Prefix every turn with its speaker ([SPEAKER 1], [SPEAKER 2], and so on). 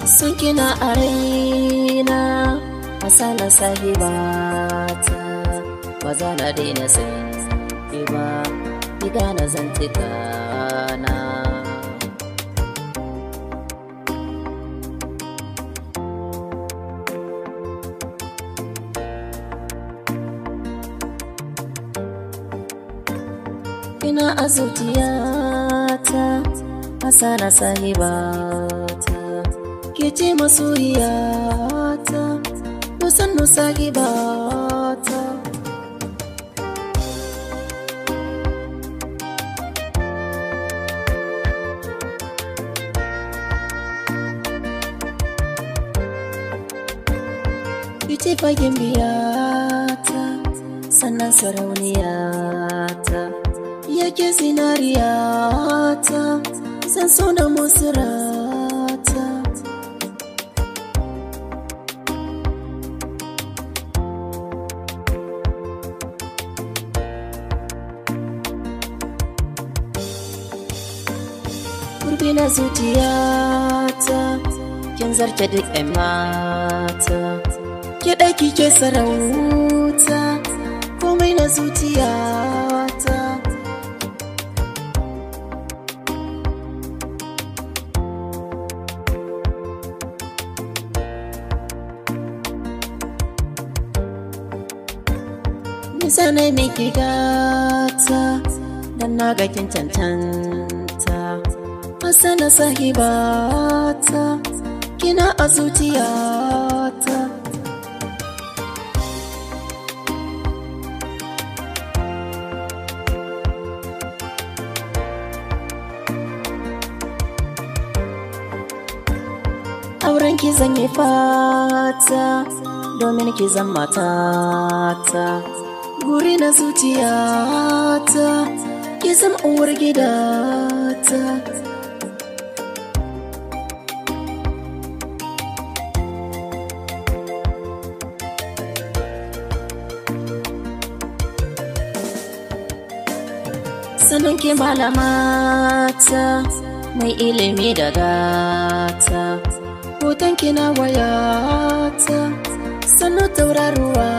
[SPEAKER 1] Son kina a raina, Hassana sahibata, ba za na daina san ki ba, ki gane zantuka na. Ina a zuciyata, Hassana sahibata, ke ce masoyiyata, sannu sahibata. Ki ce fagen biyata, sannan sarauniyata, yake zinariyata, zan so na musurata. Gurbi na zuciyata, kin zarce duk 'yan mata, ke ɗaki ke sarauta, komai na zuciyata. Nisa na miki gata, dan na ga kin cancanta, Hassana sahibata, kina a zuciyata. Auren ki zan yi fata, domin ki zan matata, guri na zuciyata, ki zan uwar gidata. Sanin ki malamata, mai ilimi da gata, hoton ki na wayata, sannu tauraruwa.